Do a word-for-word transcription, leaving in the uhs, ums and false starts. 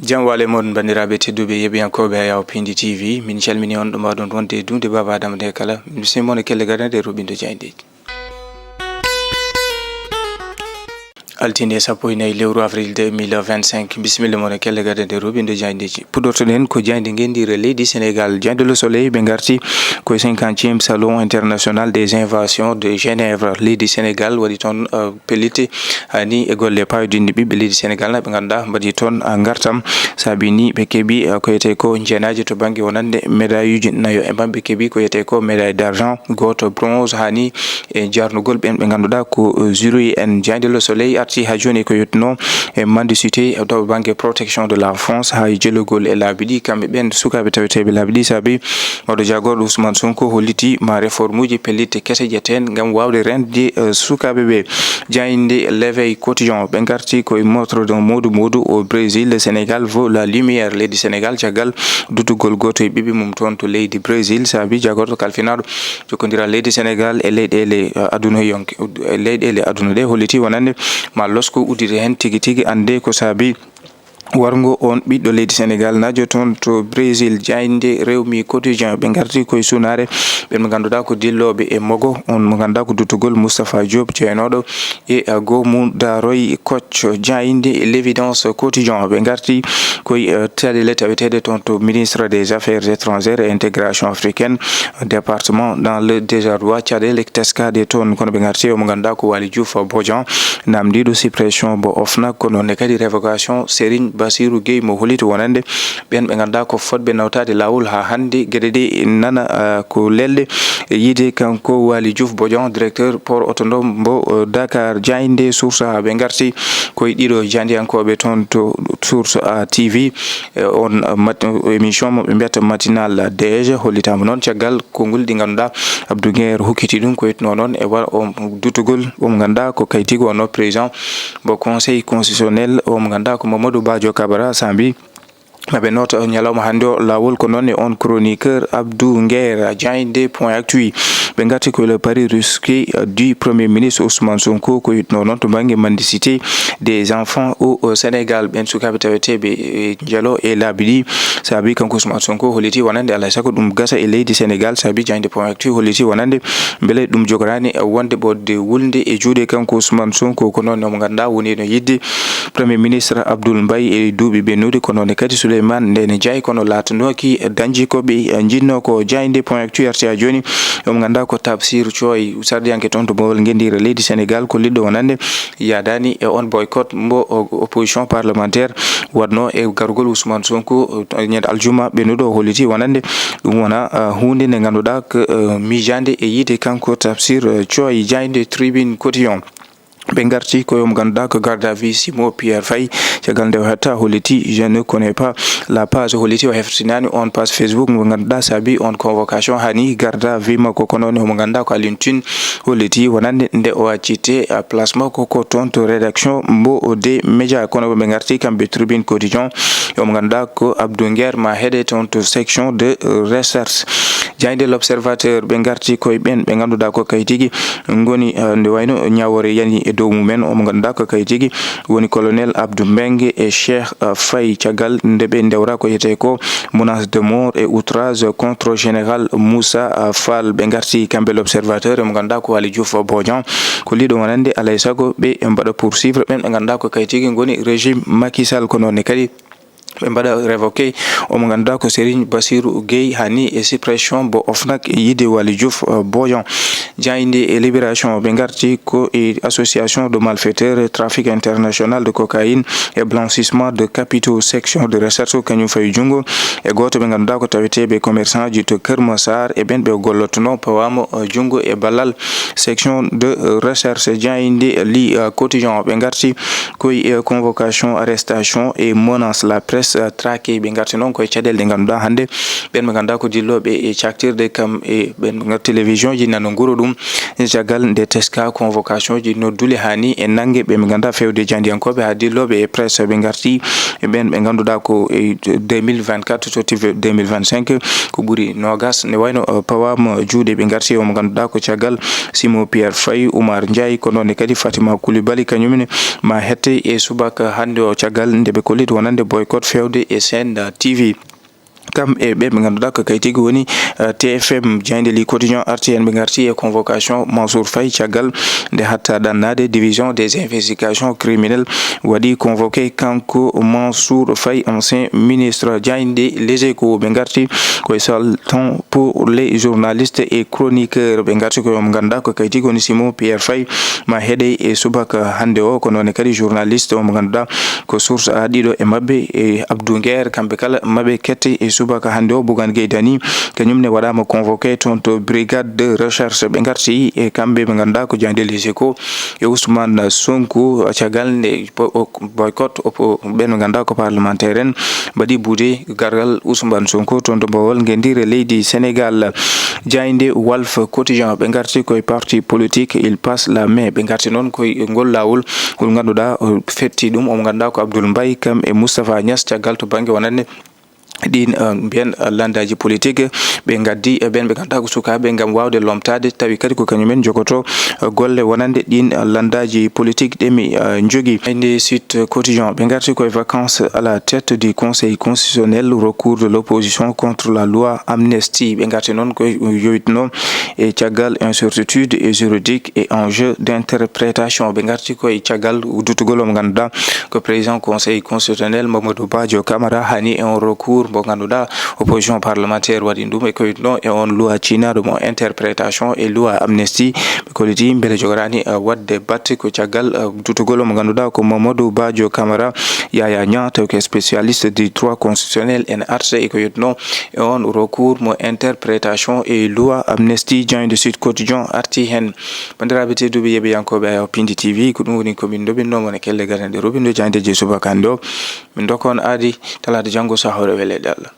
Jam waale mon, banndiraaɓe tedduɓe, yeɓiyankooɓe Ayaw Pindi T V. Min calmini on ɗo mbaɗon wonde e duunde Baaba Adama nde kala. Min bismii mon e kelle gadane ɗe ruɓindo jaayndeeji. Altine sappo e nayi lewru avril deux mille vingt-cinq. Bisimilla mon e kelle gadane ɗe ruɓindo jaayndeeji. Puɗɗortoɗen ko jaaynde ngenndiire leydi Senegaal. Jaaynde Le Soleil ɓe ngarti ko e cinquantième Salon International des Inventions de Genève. Leydi Senegaal waɗi toon, eh, pellitte, hani e golle paaɗuɗe ɓiɓɓe leydi Senegaal na ɓe ngannduɗaa mbaɗi toon, ah, ngartam. Saabi ni ɓe keɓi, ah, ko wiyetee ko njeenaaje to bannge wonande médailluji nayo. E maɓɓe keɓi ko wiyetee ko médaille d'argent, gooto bronze, hani e jarnugol ɓeen ɓe ngannduɗaa ko, eh, jury en. Jaaynde Le Soleil arti haa jooni ko yottinoo e mendicité to bannge protection de l'enfance, haa e jellugol e laabi ɗi, kamɓe ɓeen sukaaɓe taweteeɓe laabi ɗi. Saabi mawɗo jaagorɗo Ousmane Sonko holliti ma réforme uji pellitte kese ƴetteen ngam waawde rende, eh, sukaaɓe ɓe. Jaaynde L'Éveil Quotidien, ɓe ngarti ko e montre de moodu moodu au Brésil, le Sénégal veut la lumière. Leydi Senegaal, caggal duttugol gooto e ɓiɓɓe mum toon to leydi Brésil, saabi jaagorɗo kalfinaaɗo jokkondiral leydi Senegaal e leyɗeele, eh, aduna yonki, e leyɗeele aduna ɗe holliti wonande ma losko udditi heen tigi tigi, annde ko saabi warngo on ɓiɗɗo leydi Senegaal naajo toon to Brésil. Jaaynde Rewmi Quotidien, ɓe ngarti ko e sunaare ɓeen ɓe ngannduɗaa ko dillooɓe e mogo on mo ngannduɗaa ko duttugol Moustapha Diop, jeyanooɗo e, ah, goomu Daaroy Kocc. Jaaynde L'Évidence Quotidien, ɓe ngarti ko e, eh, caɗeele taweteeɗe toon to ministre des Affaires étrangères et intégration africaine, département dans le désarroi, caɗeele teskaaɗe toon, kono ɓe ngarti o mo ngannduɗaa ko Waly Diouf Bodian, namndiiɗo suppression mbo OFNAC, ko noon ne kadi révocation Serigne Bassirou Gueye mo holliti wonande ɓeen ɓe ngannduɗaa ko fotɓe nawtaade laawol haa hannde geɗe ɗe nana, ah, ko lelɗe. E yiide kanko Waly Diouf Bodian, directeur port autonome mbo, eh, Dakar. Jaaynde Source A, ɓe ngarti ko e ɗiɗo jaayndiyankooɓe toon to Source A T V. Eh, on, eh, mat-, émission mo ɓe mbiyata Matinal Déj hollitaama noon caggal konngol ɗi ngannduɗaa Abdou Nguer hokkiti ɗum ko yettunoo noon e wa-, o duttugol o mo ngannduɗaa ko kayitiigu wonno président mbo Conseil constitutionnel, o mo ngannduɗaa ko Mamadou Badio Camara, saabi ma ɓe noota ñalawma hannde o laawol ko noon e on chroniqueur Abdou Nguer. Jaaynde Point Actu, ɓe ngarti ko le pari risqué, euh, du Premier ministre Ousmane Sonko ko yitno noon to bannge mendicité des enfants au, au Sénégal. Ɓeen sukaaɓe taweteeɓe e njelo e laabi ɗi, saabi kanko Ousmane Sonko holliti wonande alaa e sago ɗum gasa e leydi Senegaal, saabi jaaynde Point Actu holliti wonande mbele ɗum jogoraani wonde ɓoodde wulnde e juuɗe kanko Ousmane Sonko. Ko noon omo ngannduɗaa woni no yiɗde Premier ministre Abdoul Mbaye e duuɓi ɓennuɗi, ko noon kadi Souleymane Ndéné Ndiaye, kono laatanooki dañji ko ɓe njinnoo ko. Jaaynde Point Actu arti haa jooni, omo ngannduɗaa ko Tafsir Thioye, sarɗiyanke toon to bowal ngenndiire leydi Senegaal, ko liɗɗo wonande yaadaani e on boycott mbo o-, opposition parlementaire waɗno e gargol Ousmane Sonko, eh, ñande aljuma ɓennuɗo, o holliti wonande ɗum wona, eh, huunde nde ngannduɗaa ko, eh, miijaande e yiide kanko Tafsir, eh, Thioye. Jaaynde Tribune Quotidien, ɓe ngarti ko yo mo ngannduɗaa ko garde à vue Simon Pierre Faye, caggal nde o hetta holliti, je ne connais pas la page, holliti o heftinaani on page Facebook mo ngannduɗaa saabi on convocation, hani garde à vue makko. Kono ne omo ngannduɗaa ko Alioune Tine holliti wonande nde o accite, ah, place makko ko toon to rédaction mbo des médias. Kono ɓe ngarti kamɓe Tribune Quotidien, omo ngannduɗaa ko Abdou Nguer ma heɗe toon to section de recherche. Jaaynde L'Observateur, ɓe ngarti koye ɓeen ɓe ngannduɗaa ko kayitigi ngoni, eh, nde wayno ñaawoore yani e dow mumen, omo ngannduɗaa ko kayitigi woni colonel Abdou Mbengue e Cheikh, eh, Faye, caggal nde ɓe ndewra ko yetee ko menace de mort et outrage contre général Moussa, eh, Fall. Ɓe ngarti kamɓe L'Observateur, omo ngannduɗaa ko Waly Diouf Bodian, ko liɗo wonande alaa e sago ɓe mbaɗa poursuivre ɓeen ɓe ngannduɗaa ko kayitigi ngoni régime Macky Sall, ko noon ne kadi ɓe mbaɗa révoqué omo ngannduɗaa ko Serigne Bassirou Gueye, hani e suppression mbo OFNAC e yiide Waly Diouf, eh, Bodian. Jaaynde e Libération, ɓe ngarti ko e association de malfaiteurs, trafic international de cocaïne et blanchissement de capitaux, section de recherche, ko kañum fawi junngo e gooto ɓe ngannduɗaa ko taweteeɓe commerçant ji to Kër Massar e ɓeen ɓe gollotnoo pawaama, eh, junngo e ballal section de recherche. Jaaynde li, eh, quotidien, ɓe ngarti koye, eh, convocation, arrestation et menace. La presse, eh, traqué, ɓe ngarti noon koye caɗeele ɗe ngannduɗaa hannde ɓeen ɓe ngannduɗaa ko dillooɓe e caktirde kam e ɓeen ɓe ngannduɗaa télévision ji nano nguro ɗum. Caggal nde teska convocation ji noddule hani e nannge ɓe ɓe ngannduɗaa fewde jaayndiyankooɓe haa dillooɓe e presse, ɓe ngarti e ɓeen ɓe ngannduɗaa ko e deux mille vingt-quatre totti deux mille vingt-cinq ko ɓuri noogas. Ne wayno, eh, pawaama juuɗe, ɓe ngarti omo ngannduɗaa ko caggal Simon Pierre Faye, Oumar Ndiaye, ko noon ne kadi Fatima Coulibaly, kañum ne ma hette e subaka hannde o, caggal nde ɓe kolliti wonande boycott fewde e Sen T V. Kam e ɓe ɓe ngannduɗaa ko kayti ko woni, eh, T F M, Jaaynde Le Quotidien arti heen, ɓe ngarti e convocation Mansour Faye caggal nde hatta ɗannaade division des investigations criminelles waɗi convoqué kanko Mansour Faye, ancien ministre. Jaaynde Les Échos ɓe ngarti koye saltan pour les journalistes et chroniqueurs, ɓe ngarti koye mo ngannduɗaa ko kayti ko woni Simon Pierre Faye ma heɗe e subaka hannde o. Ko noon kadi journaliste o mo ngannduɗaa ko Source A, ɗiɗo e maɓɓe e Abdou Nguer, kamɓe kala maɓe kette e subaka hannde o. Bougane Gueye Dany kañum ne waɗaama convoqué toon to brigade de recherche. Ɓe ngarti e kamɓe ɓe ngannduɗaa ko Jaaynde Les Échos e Ousmane Sonko caggal nde bo-, o-, boycott o-, o-, ɓen ɓe ngannduɗaa ko parlementaire en mbaɗi buude gargal Ousmane Sonko toon to Bawol, ngenndire leydi Sénégal. Jaaynde Walf Quotidien ɓe ngarti koye parti politique, il passe la main. Ɓe ngarti noon koye ngol laawol ngol ngannduɗaa o fetti ɗum, omo ngannduɗaa ko Abdoul Mbaye kam e Moustapha Niass caggal to bannge wonande ɗin, eh, mbiyen, eh, landaaji politique. Ɓe ngaddi, eh, ɓen ɓe ngannduɗaa ko sukaaɓe ngam waawde lomtaade, tawi kadi ko kañumen jogoto, eh, golle wonande ɗin, eh, landaaji politique ɗe mi, eh, njogii. Jaaynde Sud Quotidien ɓe ngarti koye vacances à la tête du Conseil constitutionnel, recours de l'opposition contre la loi amnistie. Ɓe ngarti noon koye yowitno e caggal incertitude et juridique et enjeu d'interprétation. Ɓe ngarti koye caggal duttugol mo ngannduɗaa ko président Conseil constitutionnel Mamadou Badio Camara hani e on recours mo ngannduɗaa opposition parlementaire waɗi ɗum e ko witno e on loi ciynaaɗo mo interprétation e loi amnistie. Ɓe kolliti mbele jogoraani, eh, waɗde batte ko caggal, eh, duttugol mo ngannduɗaa ko Mamadou Badio Camara, Yaya Niang, tawi ko spécialiste du droit constitutionnel, en arta e ko witno e on recours mo interprétation e loi amnistie. Jaaynde Sud Quotidien arti heen. Banndiraaɓe tedduɓe yeɓiyankooɓe Ayaw Pindi T V, ko ɗum woni ko min ndoɓinno mon e kelle gadanɗe roɓindo jaayndeeji subaka hannde o. Min ndokka on aadi talaata janngo so hawre weleede Allah.